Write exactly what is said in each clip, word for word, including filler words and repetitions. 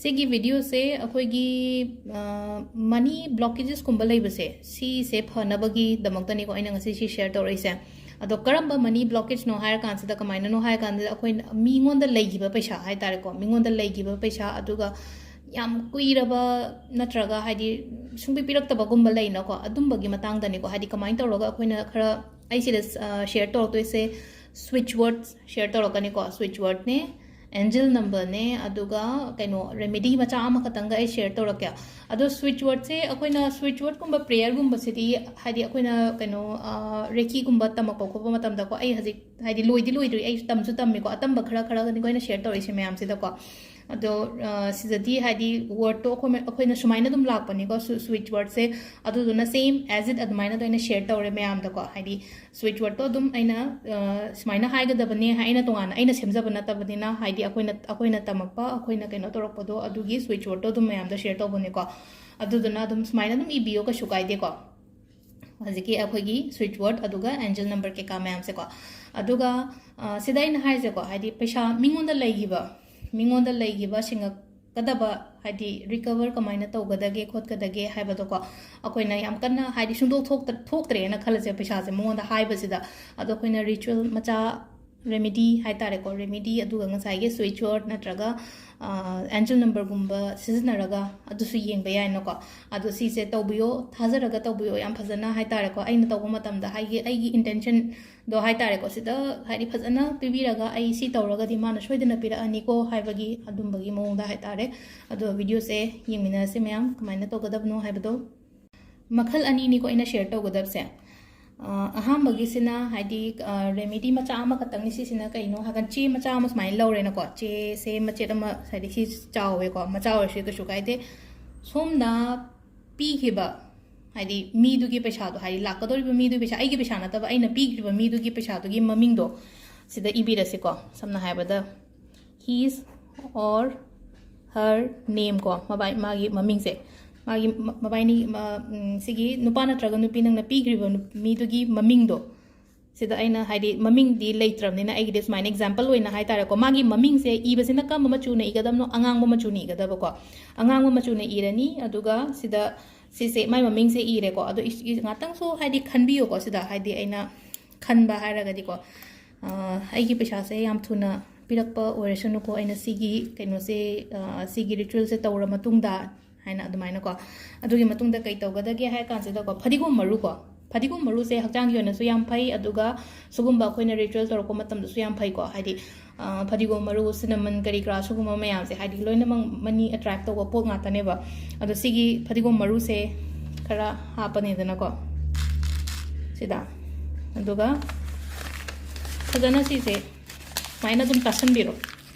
ꯁꯤꯒꯤ ꯚꯤꯗꯤꯑꯣꯁꯦ ꯑꯩꯈꯣꯏꯒꯤ ꯃꯅꯤ ꯕ꯭ꯂꯣꯀꯦꯖꯦꯁꯀꯨꯝꯕ ꯂꯩꯕꯁꯦ, ꯁꯤꯁꯦ ꯐꯅꯕꯒꯤꯗꯃꯛꯇꯅꯤꯀꯣ ꯑꯩꯅ ꯉꯁꯤ ꯁꯤ ꯁꯤꯌꯔ ꯇꯧꯔꯛꯏꯁꯦ꯫ ꯑꯗꯣ ꯀꯔꯝꯕ ꯃꯅꯤ ꯕ꯭ꯂꯣꯀꯦꯖꯅꯣ ꯍꯥꯏꯔ ꯀꯥꯟꯁꯤꯗ, ꯀꯃꯥꯏꯅꯅꯣ ꯍꯥꯏꯔ ꯀꯥꯟꯁꯤꯗ, ꯑꯩꯈꯣꯏꯅ ꯃꯤꯉꯣꯟꯗ ꯂꯩꯈꯤꯕ ꯄꯩꯁꯥ ꯍꯥꯏ ꯇꯥꯔꯦꯀꯣ, ꯃꯤꯉꯣꯟꯗ ꯂꯩꯈꯤꯕ ꯄꯩꯁꯥ, ꯑꯗꯨꯒ ꯌꯥꯝ ꯀꯨꯏꯔꯕ ꯅꯠꯇ꯭ꯔꯒ ꯍꯥꯏꯗꯤ ꯁꯨꯡꯄꯤ ꯄꯤꯔꯛꯇꯕꯒꯨꯝꯕ ꯂꯩꯅꯀꯣ, ꯑꯗꯨꯝꯕꯒꯤ ꯃꯇꯥꯡꯗꯅꯤꯀꯣ꯫ ꯍꯥꯏꯗꯤ ꯀꯃꯥꯏꯅ ꯇꯧꯔꯒ ꯑꯩꯈꯣꯏꯅ ꯈꯔ, ꯑꯩ ꯁꯤꯗ ꯁꯤꯌꯔ ꯇꯧꯔꯛꯇꯣꯏꯁꯦ, ꯁ꯭ꯋꯤꯠꯆ ꯋꯥꯔꯗ ꯁꯤꯌꯔ ꯇꯧꯔꯛꯀꯅꯤꯀꯣ꯫ ꯁ꯭ꯋꯤꯠꯆ ꯋꯥꯔꯗꯅꯦ, ꯑꯦꯟꯖꯦꯜ ꯅꯝꯕꯔꯅꯦ, ꯑꯗꯨꯒ ꯀꯩꯅꯣ, ꯔꯦꯃꯤꯗꯤ ꯃꯆꯥ ꯑꯃꯈꯛꯇꯪꯒ ꯑꯩ ꯁꯤꯌꯔ ꯇꯧꯔꯛꯀꯦ꯫ ꯑꯗꯣ ꯁ꯭ꯋꯤꯠꯆ ꯋꯥꯔꯗꯁꯦ ꯑꯩꯈꯣꯏꯅ, ꯁ꯭ꯋꯤꯠꯆ ꯋꯥꯔꯗꯀꯨꯝꯕ ꯄ꯭ꯔꯦꯌꯔꯒꯨꯝꯕꯁꯤꯗꯤ, ꯍꯥꯏꯗꯤ ꯑꯩꯈꯣꯏꯅ ꯀꯩꯅꯣ, ꯔꯦꯀꯤꯒꯨꯝꯕ ꯇꯝꯃꯛꯄ ꯈꯣꯠꯄ ꯃꯇꯝꯗꯀꯣ, ꯑꯩ ꯍꯧꯖꯤꯛ ꯍꯥꯏꯗꯤ ꯂꯣꯏꯗꯤ ꯂꯣꯏꯗ꯭ꯔꯤ, ꯑꯩꯁꯨ ꯇꯝꯁꯨ ꯇꯝꯃꯤꯀꯣ, ꯑꯇꯝꯕ ꯈꯔ ꯈꯔꯒꯅꯤꯀꯣ ꯑꯩꯅ ꯁꯤꯌꯔ ꯇꯧꯔꯛꯏꯁꯦ ꯃꯌꯥꯝꯁꯤꯗꯀꯣ꯫ ꯑꯗꯣ ꯁꯤꯗꯗꯤ ꯍꯥꯏꯗꯤ ꯋꯥꯔꯗꯇꯣ ꯑꯩꯈꯣꯏ, ꯑꯩꯈꯣꯏꯅ ꯁꯨꯃꯥꯏꯅ ꯑꯗꯨꯝ ꯂꯥꯛꯄꯅꯤꯀꯣ, ꯁ꯭ꯋꯤꯠꯆ ꯋꯥꯔꯗꯁꯦ꯫ ꯑꯗꯨꯗꯨꯅ ꯁꯦꯝ ꯑꯦꯖ ꯏꯠ ꯑꯗꯨꯃꯥꯏꯅ ꯑꯗꯨ ꯑꯩꯅ ꯁꯤꯌꯔ ꯇꯧꯔꯦ ꯃꯌꯥꯝꯗꯀꯣ꯫ ꯍꯥꯏꯗꯤ ꯁ꯭ꯋꯤꯠꯆ ꯋꯥꯔꯗꯇꯣ ꯑꯗꯨꯝ ꯑꯩꯅ ꯁꯨꯃꯥꯏꯅ ꯍꯥꯏꯒꯗꯕꯅꯦ ꯍꯥꯏ, ꯑꯩꯅ ꯇꯣꯉꯥꯟꯅ ꯑꯩꯅ ꯁꯦꯝꯖꯕ ꯅꯠꯇꯕꯅꯤꯅ, ꯍꯥꯏꯗꯤ ꯑꯩꯈꯣꯏꯅ, ꯑꯩꯈꯣꯏꯅ ꯇꯝꯃꯛꯄ, ꯑꯩꯈꯣꯏꯅ ꯀꯩꯅꯣ ꯇꯧꯔꯛꯄꯗꯣ, ꯑꯗꯨꯒꯤ ꯁ꯭ꯋꯤꯠꯆ ꯋꯥꯔꯗꯇꯣ ꯑꯗꯨꯝ ꯃꯌꯥꯝꯗ ꯁꯤꯌꯔ ꯇꯧꯕꯅꯤꯀꯣ꯫ ꯑꯗꯨꯗꯨꯅ ꯑꯗꯨꯝ ꯁꯨꯃꯥꯏꯅ ꯑꯗꯨꯝ ꯏꯕꯤꯌꯣ, ꯀꯩꯁꯨ ꯀꯥꯏꯗꯦꯀꯣ꯫ ꯍꯧꯖꯤꯛꯀꯤ ꯑꯩꯈꯣꯏꯒꯤ ꯁ꯭ꯋꯤꯠꯆ ꯋꯥꯔꯗ ꯑꯗꯨꯒ ꯑꯦꯟꯖꯦꯜ ꯅꯝꯕꯔ ꯀꯩꯀꯥ ꯃꯌꯥꯝꯁꯦꯀꯣ꯫ ꯑꯗꯨꯒ ꯁꯤꯗ ꯑꯩꯅ ꯍꯥꯏꯁꯦꯀꯣ, ꯍꯥꯏꯗꯤ ꯄꯩꯁꯥ ꯃꯤꯉꯣꯟꯗ ꯂꯩꯈꯤꯕ, ꯃꯤꯉꯣꯟꯗ ꯂꯩꯈꯤꯕ ꯁꯤꯡꯉꯛꯀꯗꯕ, ꯍꯥꯏꯗꯤ ꯔꯤꯀꯕꯔ ꯀꯃꯥꯏꯅ ꯇꯧꯒꯗꯒꯦ ꯈꯣꯠꯀꯗꯒꯦ ꯍꯥꯏꯕꯗꯣꯀꯣ꯫ ꯑꯩꯈꯣꯏꯅ ꯌꯥꯝ ꯀꯟꯅ ꯍꯥꯏꯗꯤ ꯁꯨꯡꯗꯣꯛ ꯊꯣꯛꯇ꯭ꯔꯦꯅ ꯈꯜꯂꯁꯦ, ꯄꯩꯁꯥꯁꯦ ꯃꯉꯣꯟꯗ ꯍꯥꯏꯕꯁꯤꯗ꯫ ꯑꯗꯣ ꯑꯩꯈꯣꯏꯅ ꯔꯤꯆꯨꯋꯦꯜ ꯃꯆꯥ, ꯔꯦꯃꯤꯗꯤ ꯍꯥꯏ ꯇꯥꯔꯦꯀꯣ, ꯔꯦꯃꯤꯗꯤ, ꯑꯗꯨꯒ ꯉꯁꯥꯏꯒꯤ ꯁ꯭ꯋꯤꯠꯆ ꯋꯥꯔꯗ ꯅꯠꯇ꯭ꯔꯒ ꯑꯦꯟꯖꯦꯜ ꯅꯝꯕꯔꯒꯨꯝꯕ ꯁꯤꯖꯤꯟꯅꯔꯒ ꯑꯗꯨꯁꯨ ꯌꯦꯡꯕ ꯌꯥꯏꯅꯀꯣ꯫ ꯑꯗꯣ ꯁꯤꯁꯦ ꯇꯧꯕꯤꯌꯣ, ꯊꯥꯖꯔꯒ ꯇꯧꯕꯤꯌꯣ ꯌꯥꯝ ꯐꯖꯅ ꯍꯥꯏ ꯇꯥꯔꯦꯀꯣ꯫ ꯑꯩꯅ ꯇꯧꯕ ꯃꯇꯝꯗ ꯍꯥꯏꯒꯤ ꯑꯩꯒꯤ ꯏꯟꯇꯦꯟꯁꯟꯗꯣ ꯍꯥꯏ ꯇꯥꯔꯦꯀꯣ, ꯁꯤꯗ ꯍꯥꯏꯗꯤ ꯐꯖꯅ ꯄꯤꯕꯤꯔꯒ, ꯑꯩ ꯁꯤ ꯇꯧꯔꯒꯗꯤ ꯃꯥꯅ ꯁꯣꯏꯗꯅ ꯄꯤꯔꯛꯑꯅꯤꯀꯣ ꯍꯥꯏꯕꯒꯤ ꯑꯗꯨꯝꯕꯒꯤ ꯃꯑꯣꯡꯗ ꯍꯥꯏ ꯇꯥꯔꯦ꯫ ꯑꯗꯣ ꯚꯤꯗꯤꯑꯣꯁꯦ ꯌꯦꯡꯃꯤꯟꯅꯔꯁꯦ ꯃꯌꯥꯝ, ꯀꯃꯥꯏꯅ ꯇꯧꯒꯗꯕꯅꯣ ꯍꯥꯏꯕꯗꯣ꯫ ꯃꯈꯜ ꯑꯅꯤꯅꯤꯀꯣ ꯑꯩꯅ ꯁꯤꯌꯔ ꯇꯧꯒꯗꯕꯁꯦ꯫ ꯑꯍꯥꯟꯕꯒꯤꯁꯤꯅ ꯍꯥꯏꯗꯤ ꯔꯦꯃꯤꯗꯤ ꯃꯆꯥ ꯑꯃꯈꯛꯇꯪꯅꯤ꯫ ꯁꯤꯁꯤꯅ ꯀꯩꯅꯣ ꯍꯥꯏꯔꯀꯥꯟꯗ, ꯆꯦ ꯃꯆꯥ ꯑꯃ ꯁꯨꯃꯥꯏꯅ ꯂꯧꯔꯦꯅꯀꯣ꯫ ꯆꯦꯁꯦ ꯃꯆꯦꯠ ꯑꯃ, ꯍꯥꯏꯗꯤ ꯁꯤ ꯆꯥꯎꯋꯦꯀꯣ, ꯃꯆꯥ ꯑꯣꯏꯔꯁꯨ ꯀꯩꯁꯨ ꯀꯥꯏꯗꯦ꯫ ꯁꯣꯝꯅ ꯄꯤꯈꯤꯕ, ꯍꯥꯏꯗꯤ ꯃꯤꯗꯨꯒꯤ ꯄꯩꯁꯥꯗꯣ, ꯍꯥꯏꯗꯤ ꯂꯥꯛꯀꯗꯧꯔꯤꯕ ꯃꯤꯗꯨꯒꯤ ꯄꯩꯁꯥ, ꯑꯩꯒꯤ ꯄꯩꯁꯥ ꯅꯠꯇꯕ, ꯑꯩꯅ ꯄꯤꯈ꯭ꯔꯤꯕ ꯃꯤꯗꯨꯒꯤ ꯄꯩꯁꯥꯗꯨꯒꯤ ꯃꯃꯤꯡꯗꯣ ꯁꯤꯗ ꯏꯕꯤꯔꯁꯤꯀꯣ꯫ ꯁꯝꯅ ꯍꯥꯏꯔꯕꯗ, his or her name ꯀꯣ, ꯃꯕꯥꯏ-, ꯃꯥꯒꯤ ꯃꯃꯤꯡꯁꯦ, ꯃꯥꯒꯤ ꯃ-, ꯃꯕꯥꯏꯅꯤ, ꯃ-, ꯎꯝ, ꯁꯤꯒꯤ ꯅꯨꯄꯥ ꯅꯠꯇ꯭ꯔꯒ ꯅꯨꯄꯤ ꯅꯪꯅ ꯄꯤꯈ꯭ꯔꯤꯕ ꯅꯨ-, ꯃꯤꯗꯨꯒꯤ ꯃꯃꯤꯡꯗꯣ ꯁꯤꯗ ꯑꯩꯅ ꯍꯥꯏꯗꯤ ꯃꯃꯤꯡꯗꯤ ꯂꯩꯇ꯭ꯔꯕꯅꯤꯅ ꯑꯩꯒꯤꯗꯤ ꯁꯨꯃꯥꯏꯅ example ꯑꯣꯏꯅ ꯍꯥꯏꯇꯥꯔꯦꯀꯣ, ꯃꯥꯒꯤ ꯃꯃꯤꯡꯁꯦ ꯏꯕꯁꯤꯅ ꯀꯔꯝꯕ ꯃꯆꯨꯅ ꯏꯒꯗꯕꯅꯣ? ꯑꯉꯥꯡꯕ ꯃꯆꯨꯅ ꯏꯒꯗꯕꯀꯣ꯫ ꯑꯉꯥꯡꯕ ꯃꯆꯨꯅ ꯏꯔꯅꯤ꯫ ꯑꯗꯨꯒ ꯁꯤꯗ ꯁꯤꯁꯦ ꯃꯥꯏ ꯃꯃꯤꯡꯁꯦ ꯏꯔꯦꯀꯣ꯫ ꯑꯗꯣ ꯏꯁ- ꯏ- ꯉꯥꯛꯇꯪꯁꯨ ꯍꯥꯏꯗꯤ ꯈꯟꯕꯤꯌꯨꯀꯣ꯫ ꯁꯤꯗ ꯍꯥꯏꯗꯤ ꯑꯩꯅ ꯈꯟꯕ ꯍꯥꯏꯔꯒꯗꯤꯀꯣ, ꯑ, ꯑꯩꯒꯤ ꯄꯩꯁꯥꯁꯦ ꯌꯥꯝ ꯊꯨꯅ ꯄꯤꯔꯛꯄ ꯑꯣꯏꯔꯁꯅꯨꯀꯣ, ꯑꯩꯅ ꯁꯤꯒꯤ ꯀꯩꯅꯣꯁꯦ, ꯑ, ꯁꯤꯒꯤ ritualꯁꯦ ꯇꯧꯔ ꯃꯇꯨꯡꯗ ꯍꯥꯏꯅ ꯑꯗꯨꯃꯥꯏꯅꯀꯣ꯫ ꯑꯗꯨꯒꯤ ꯃꯇꯨꯡꯗ ꯀꯩ ꯇꯧꯒꯗꯒꯦ ꯍꯥꯏꯔ ꯀꯥꯟꯁꯤꯗꯀꯣ, ꯐꯗꯤꯒꯣꯝ ꯃꯔꯨꯀꯣ, ꯐꯗꯤꯒꯣꯝ ꯃꯔꯨꯁꯦ ꯍꯛꯆꯥꯡꯒꯤ ꯑꯣꯏꯅꯁꯨ ꯌꯥꯝ ꯐꯩ, ꯑꯗꯨꯒ ꯁꯤꯒꯨꯝꯕ ꯑꯩꯈꯣꯏꯅ ritual ꯇꯧꯔꯛꯄ ꯃꯇꯝꯗꯁꯨ ꯌꯥꯝ ꯐꯩꯀꯣ꯫ ꯍꯥꯏꯗꯤ, ꯑ, ꯐꯗꯤꯒꯣꯝ ꯃꯔꯨ, cinnamon ꯀꯔꯤ ꯀꯔꯥ ꯁꯤꯒꯨꯝꯕ ꯃꯌꯥꯝꯁꯦ ꯍꯥꯏꯗꯤ ꯂꯣꯏꯅꯃꯛ money attract ꯇꯧꯕ ꯄꯣꯠ ꯉꯥꯛꯇꯅꯦꯕ꯫ ꯑꯗꯣ ꯁꯤꯒꯤ ꯐꯗꯤꯒꯣꯝ ꯃꯔꯨꯁꯦ ꯈꯔ ꯍꯥꯞꯄꯅꯤꯗꯅꯀꯣ ꯁꯤꯗ, ꯑꯗꯨꯒ ꯐꯖꯅ ꯁꯤꯁꯦ ꯁꯨꯃꯥꯏꯅ ꯑꯗꯨꯝ ꯇꯥꯁꯟꯕꯤꯔꯣ꯫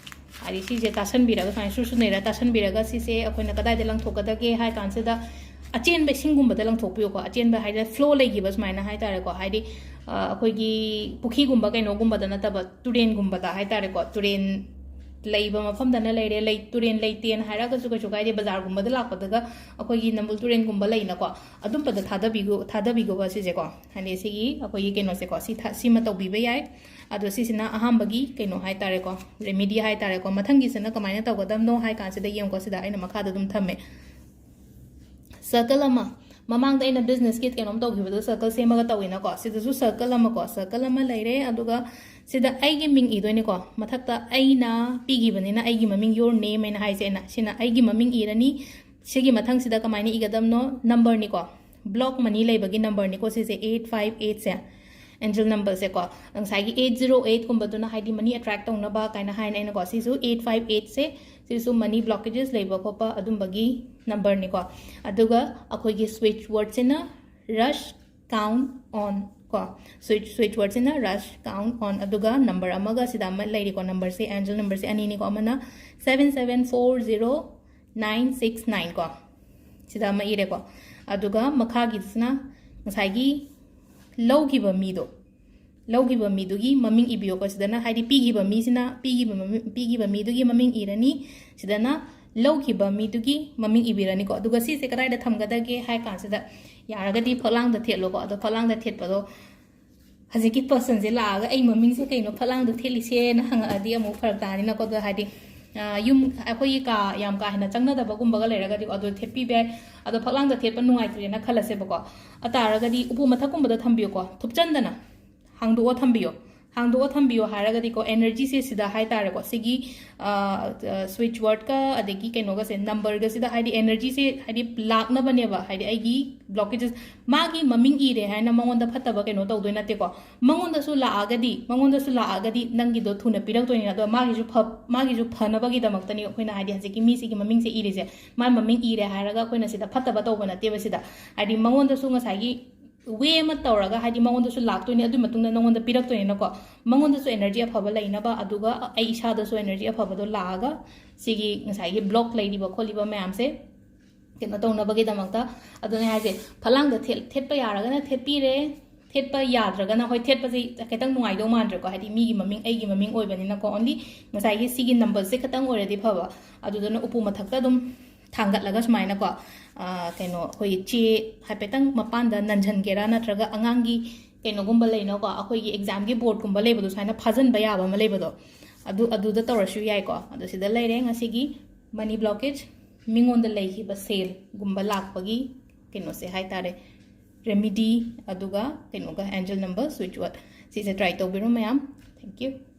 ꯍꯥꯏꯗꯤ ꯁꯤꯁꯦ ꯇꯥꯁꯟꯕꯤꯔꯒ ꯁꯨꯃꯥꯏꯅ ꯁꯨꯔ ꯁꯨꯅꯩꯔ ꯇꯥꯁꯟꯕꯤꯔꯒ ꯁꯤꯁꯦ ꯑꯩꯈꯣꯏꯅ ꯀꯗꯥꯏꯗ ꯂꯪꯊꯣꯛꯀꯗꯒꯦ ꯍꯥꯏ ꯀꯥꯟꯁꯤꯗ, ꯑꯆꯦꯟꯕ ꯏꯁꯤꯡꯒꯨꯝꯕꯗ ꯂꯪꯊꯣꯛꯄꯤꯌꯨꯀꯣ꯫ ꯑꯆꯦꯟꯕ ꯍꯥꯏꯗꯤ flow ꯂꯩꯈꯤꯕ ꯁꯨꯃꯥꯏꯅ ꯍꯥꯏꯇꯥꯔꯦꯀꯣ꯫ ꯍꯥꯏꯗꯤ, ꯑ, ꯑꯩꯈꯣꯏꯒꯤ ꯄꯨꯈ꯭ꯔꯤꯒꯨꯝꯕ ꯀꯩꯅꯣꯒꯨꯝꯕꯗ ꯅꯠꯇꯕ, ꯇꯨꯔꯦꯟꯒꯨꯝꯕꯗ ꯍꯥꯏꯇꯥꯔꯦꯀꯣ꯫ ꯇꯨꯔꯦꯟ ꯂꯩꯕ ꯃꯐꯝꯗꯅ ꯂꯩꯔꯦ, ꯂꯩ-, ꯇꯨꯔꯦꯟ ꯂꯩꯇꯦꯅ ꯍꯥꯏꯔꯒꯁꯨ ꯀꯩꯁꯨ ꯀꯥꯏꯗꯦ, ꯕꯖꯥꯔꯒꯨꯝꯕꯗ ꯂꯥꯛꯄꯗꯒ ꯑꯩꯈꯣꯏꯒꯤ ꯅꯝꯕꯨꯜ ꯇꯨꯔꯦꯟꯒꯨꯝꯕ ꯂꯩꯅꯀꯣ, ꯑꯗꯨꯝꯕꯗ ꯊꯥꯗꯕꯤꯒꯨ-, ꯊꯥꯗꯕꯤꯒꯣꯕ ꯁꯤꯁꯦꯀꯣ꯫ ꯍꯥꯏꯗꯤ ꯁꯤꯒꯤ ꯑꯩꯈꯣꯏꯒꯤ ꯀꯩꯅꯣꯁꯦꯀꯣ, ꯁꯤ ꯊꯥ-, ꯁꯤꯃ ꯇꯧꯕꯤꯕ ꯌꯥꯏ꯫ ꯑꯗꯣ ꯁꯤꯁꯤꯅ ꯑꯍꯥꯟꯕꯒꯤ ꯀꯩꯅꯣ ꯍꯥꯏꯇꯥꯔꯦꯀꯣ, remedy ꯍꯥꯏꯇꯥꯔꯦꯀꯣ꯫ ꯃꯊꯪꯒꯤꯁꯤꯅ ꯀꯃꯥꯏꯅ ꯇꯧꯒꯗꯕꯅꯣ ꯍꯥꯏ ꯀꯥꯟꯁꯤꯗ ꯌꯦꯡꯉꯨꯀꯣ, ꯁꯤꯗ ꯑꯩꯅ ꯃꯈꯥꯗ ꯑꯗꯨꯝ ꯊꯝꯃꯦ꯫ Circle ꯑꯃ, ꯃꯃꯥꯡꯗ ꯑꯩꯅ businessꯀꯤ ꯀꯩꯅꯣꯝ ꯇꯧꯈꯤꯕꯗꯣ circle ꯁꯦꯝꯃꯒ ꯇꯧꯋꯤꯅꯀꯣ, ꯁꯤꯗꯁꯨ circle ꯑꯃꯀꯣ, circle ꯑꯃ ꯂꯩꯔꯦ꯫ ꯑꯗꯨꯒ ꯁꯤꯗ ꯑꯩꯒꯤ ꯃꯤꯡ ꯏꯗꯣꯏꯅꯦꯀꯣ, ꯃꯊꯛꯇ ꯑꯩꯅ ꯄꯤꯈꯤꯕꯅꯤꯅ ꯑꯩꯒꯤ ꯃꯃꯤꯡ, your name ꯍꯥꯏꯅ ꯍꯥꯏꯁꯦ ꯑꯩꯅ, ꯁꯤꯅ ꯑꯩꯒꯤ ꯃꯃꯤꯡ ꯏꯔꯅꯤ꯫ ꯁꯤꯒꯤ ꯃꯊꯪꯁꯤꯗ ꯀꯃꯥꯏꯅ ꯏꯒꯗꯕꯅꯣ? Numberꯅꯤꯀꯣ, block money ꯂꯩꯕꯒꯤ numberꯅꯤꯀꯣ ꯁꯤꯁꯦ, eight five eightꯁꯦ, angel numberꯁꯦꯀꯣ꯫ ꯉꯁꯥꯏꯒꯤ eight zero eightꯀꯨꯝꯕꯗꯨꯅ ꯍꯥꯏꯗꯤ money attract ꯇꯧꯅꯕ ꯀꯥꯏꯅ ꯍꯥꯏꯅ ꯑꯩꯅꯀꯣ, ꯁꯤꯁꯨ eight five eightꯁꯦ, ꯁꯤꯁꯨ money blockages ꯂꯩꯕ ꯈꯣꯠꯄ ꯑꯗꯨꯝꯕꯒꯤ numberꯅꯤꯀꯣ꯫ ꯑꯗꯨꯒ ꯑꯩꯈꯣꯏꯒꯤ switch wordꯁꯤꯅ rush count on ꯀꯣ, switch, switch wordꯁꯤꯅ rush count on, ꯑꯗꯨꯒ number ꯑꯃꯒ ꯁꯤꯗ ꯑꯃ ꯂꯩꯔꯤꯀꯣ, numberꯁꯦ, angel numberꯁꯦ ꯑꯅꯤꯅꯤꯀꯣ, ꯑꯃꯅ seven seven four zero nine six nine ꯀꯣ, ꯁꯤꯗ ꯑꯃ ꯏꯔꯦꯀꯣ꯫ ꯑꯗꯨꯒ ꯃꯈꯥꯒꯤꯁꯤꯅ ꯉꯁꯥꯏꯒꯤ ꯂꯧꯈꯤꯕ ꯃꯤꯗꯣ, ꯂꯧꯈꯤꯕ ꯃꯤꯗꯨꯒꯤ ꯃꯃꯤꯡ ꯏꯕꯤꯌꯣꯀꯣ꯫ ꯁꯤꯗꯅ ꯍꯥꯏꯗꯤ ꯄꯤꯈꯤꯕ ꯃꯤꯁꯤꯅ, ꯄꯤꯈꯤꯕ ꯃꯃꯤ-, ꯄꯤꯈꯤꯕ ꯃꯤꯗꯨꯒꯤ ꯃꯃꯤꯡ ꯏꯔꯅꯤ, ꯁꯤꯗꯅ ꯂꯧꯈꯤꯕ ꯃꯤꯗꯨꯒꯤ ꯃꯃꯤꯡ ꯏꯕꯤꯔꯅꯤꯀꯣ꯫ ꯑꯗꯨꯒ ꯁꯤꯁꯦ ꯀꯗꯥꯏꯗ ꯊꯝꯒꯗꯒꯦ ꯍꯥꯏ ꯀꯥꯟꯁꯤꯗ, ꯌꯥꯔꯒꯗꯤ ꯐꯛꯂꯥꯡꯗ ꯊꯦꯠꯂꯣꯀꯣ꯫ ꯑꯗꯣ ꯐꯛꯂꯥꯡꯗ ꯊꯦꯠꯄꯗꯣ ꯍꯧꯖꯤꯛꯀꯤ ꯄꯔꯁꯟꯁꯦ ꯂꯥꯛꯑꯒ ꯑꯩ ꯃꯃꯤꯡꯁꯦ ꯀꯩꯅꯣ ꯐꯛꯂꯥꯡꯗ ꯊꯦꯠꯂꯤꯁꯦꯅ ꯍꯪꯉꯛꯑꯗꯤ ꯑꯃꯨꯛ ꯐꯔꯛ ꯇꯥꯅꯤꯅꯀꯣ꯫ ꯑꯗꯣ ꯍꯥꯏꯗꯤ, ꯑ, ꯌꯨꯝ ꯑꯩꯈꯣꯏꯒꯤ ꯀꯥ ꯌꯥꯝ ꯀꯥ ꯍꯦꯟꯅ ꯆꯪꯅꯗꯕꯒꯨꯝꯕꯒ ꯂꯩꯔꯒꯗꯤ ꯑꯗꯨ ꯊꯦꯠꯄꯤꯕ ꯌꯥꯏ꯫ ꯑꯗꯣ ꯐꯛꯂꯥꯡꯗ ꯊꯦꯠꯄ ꯅꯨꯡꯉꯥꯏꯇ꯭ꯔꯦꯅ ꯈꯜꯂꯁꯦꯕꯀꯣ꯫ ꯑꯇꯥꯔꯒꯗꯤ ꯎꯄꯨ ꯃꯊꯛꯀꯨꯝꯕꯗ ꯊꯝꯕꯤꯌꯨꯀꯣ, ꯊꯨꯞꯆꯟꯗꯅ ꯍꯥꯡꯗꯣꯛꯑ ꯊꯝꯕꯤꯌꯣ꯫ ꯍꯥꯡꯗꯣꯛꯑ ꯊꯝꯕꯤꯌꯣ ꯍꯥꯏꯔꯒꯗꯤꯀꯣ, ꯑꯦꯅꯔꯖꯤꯁꯦ ꯁꯤꯗ ꯍꯥꯏꯇꯥꯔꯦꯀꯣ, ꯁꯤꯒꯤ, ꯑ, ꯑ, ꯁ꯭ꯋꯤꯆ ꯋꯥꯔꯗꯀ ꯑꯗꯒꯤ ꯀꯩꯅꯣꯒꯁꯦ, ꯅꯝꯕꯔꯒꯁꯤꯗ ꯍꯥꯏꯗꯤ ꯑꯦꯅꯔꯖꯤꯁꯦ ꯍꯥꯏꯗꯤ ꯂꯥꯛꯅꯕꯅꯦꯕ꯫ ꯍꯥꯏꯗꯤ ꯑꯩꯒꯤ ꯕ꯭ꯂꯣꯀꯦꯖꯦꯁ, ꯃꯥꯒꯤ ꯃꯃꯤꯡ ꯏꯔꯦ ꯍꯥꯏꯅ ꯃꯉꯣꯟꯗ ꯐꯠꯇꯕ ꯀꯩꯅꯣ ꯇꯧꯗꯣꯏ ꯅꯠꯇꯦꯀꯣ꯫ ꯃꯉꯣꯟꯗꯁꯨ ꯂꯥꯛꯑꯒꯗꯤ, ꯃꯉꯣꯟꯗꯁꯨ ꯂꯥꯛꯑꯒꯗꯤ ꯅꯪꯒꯤꯗꯣ ꯊꯨꯅ ꯄꯤꯔꯛꯇꯣꯏꯅꯤꯅ꯫ ꯑꯗꯣ ꯃꯥꯒꯤꯁꯨ ꯐ-, ꯃꯥꯒꯤꯁꯨ ꯐꯅꯕꯒꯤꯗꯃꯛꯇꯅꯤ ꯑꯩꯈꯣꯏꯅ ꯍꯥꯏꯗꯤ ꯍꯧꯖꯤꯛꯀꯤ ꯃꯤꯁꯤꯒꯤ ꯃꯃꯤꯡꯁꯦ ꯏꯔꯤꯁꯦ꯫ ꯃꯥꯏ ꯃꯃꯤꯡ ꯏꯔꯦ ꯍꯥꯏꯔꯒ ꯑꯩꯈꯣꯏꯅ ꯁꯤꯗ ꯐꯠꯇꯕ ꯇꯧꯕ ꯅꯠꯇꯦꯕ ꯁꯤꯗ꯫ ꯍꯥꯏꯗꯤ ꯃꯉꯣꯟꯗꯁꯨ ꯉꯁꯥꯏꯒꯤ ꯋꯦ ꯑꯃ ꯇꯧꯔꯒ ꯍꯥꯏꯗꯤ ꯃꯉꯣꯟꯗꯁꯨ ꯂꯥꯛꯇꯣꯏꯅꯤ, ꯑꯗꯨꯒꯤ ꯃꯇꯨꯡꯗ ꯅꯉꯣꯟꯗ ꯄꯤꯔꯛꯇꯣꯏꯅꯤꯅꯀꯣ꯫ ꯃꯉꯣꯟꯗꯁꯨ ꯑꯦꯅꯔꯖꯤ ꯑꯐꯕ ꯂꯩꯅꯕ, ꯑꯗꯨꯒ ꯑꯩ ꯏꯁꯥꯗꯁꯨ ꯑꯦꯅꯔꯖꯤ ꯑꯐꯕꯗꯣ ꯂꯥꯛꯑꯒ ꯁꯤꯒꯤ ꯉꯁꯥꯏꯒꯤ ꯕ꯭ꯂꯣꯛ ꯂꯩꯔꯤꯕ ꯈꯣꯠꯂꯤꯕ ꯃꯌꯥꯝꯁꯦ ꯀꯩꯅꯣ ꯇꯧꯅꯕꯒꯤꯗꯃꯛꯇ꯫ ꯑꯗꯨꯅꯦ ꯍꯥꯏꯁꯦ, ꯐꯛꯂꯥꯡꯗ ꯊꯦꯠ-, ꯊꯦꯠꯄ ꯌꯥꯔꯒꯅ ꯊꯦꯠꯄꯤꯔꯦ, ꯊꯦꯠꯄ ꯌꯥꯗ꯭ꯔꯒꯅ, ꯍꯣꯏ, ꯊꯦꯠꯄꯁꯦ ꯈꯤꯇꯪ ꯅꯨꯡꯉꯥꯏꯗꯧ ꯃꯥꯟꯗ꯭ꯔꯦꯀꯣ, ꯍꯥꯏꯗꯤ ꯃꯤꯒꯤ ꯃꯃꯤꯡ, ꯑꯩꯒꯤ ꯃꯃꯤꯡ ꯑꯣꯏꯕꯅꯤꯅꯀꯣ꯫ ꯑꯣꯟꯂꯤ ꯉꯁꯥꯏꯒꯤ ꯁꯤꯒꯤ ꯅꯝꯕꯔꯁꯦ ꯈꯤꯇꯪ ꯑꯣꯏꯔꯗꯤ ꯐꯕ꯫ ꯑꯗꯨꯗꯨꯅ ꯎꯄꯨ ꯃꯊꯛꯇ ꯑꯗꯨꯝ ꯊꯥꯡꯒꯠꯂꯒ ꯁꯨꯃꯥꯏꯅꯀꯣ, ꯑ, ꯀꯩꯅꯣ, ꯑꯩꯈꯣꯏꯒꯤ ꯆꯦ ꯍꯥꯏꯐꯦꯠꯇꯪ ꯃꯄꯥꯟꯗ ꯅꯟꯁꯟꯒꯦꯔꯥ, ꯅꯠꯇ꯭ꯔꯒ ꯑꯉꯥꯡꯒꯤ ꯀꯩꯅꯣꯒꯨꯝꯕ ꯂꯩꯅꯀꯣ, ꯑꯩꯈꯣꯏꯒꯤ ꯑꯦꯛꯖꯥꯝꯒꯤ ꯕꯣꯔꯗꯀꯨꯝꯕ ꯂꯩꯕꯗꯣ, ꯁꯨꯃꯥꯏꯅ ꯐꯥꯖꯤꯟꯕ ꯌꯥꯕ ꯑꯃ ꯂꯩꯕꯗꯣ, ꯑꯗꯨ, ꯑꯗꯨꯗ ꯇꯧꯔꯁꯨ ꯌꯥꯏꯀꯣ꯫ ꯑꯗꯣ ꯁꯤꯗ ꯂꯩꯔꯦ ꯉꯁꯤꯒꯤ ꯃꯅꯤ ꯕ꯭ꯂꯣꯀꯦꯖ, ꯃꯤꯉꯣꯟꯗ ꯂꯩꯈꯤꯕ ꯁꯦꯜꯒꯨꯝꯕ ꯂꯥꯛꯄꯒꯤ ꯀꯩꯅꯣꯁꯦ ꯍꯥꯏꯇꯥꯔꯦ, ꯔꯦꯃꯤꯗꯤ, ꯑꯗꯨꯒ ꯀꯩꯅꯣꯒ, ꯑꯦꯟꯖꯦꯜ ꯅꯝꯕꯔ, ꯁ꯭ꯋꯤꯆ ꯋꯥꯔꯗ꯫ ꯁꯤꯁꯦ ꯇ꯭ꯔꯥꯏ ꯇꯧꯕꯤꯔꯣ ꯃꯌꯥꯝ꯫ Thank you꯫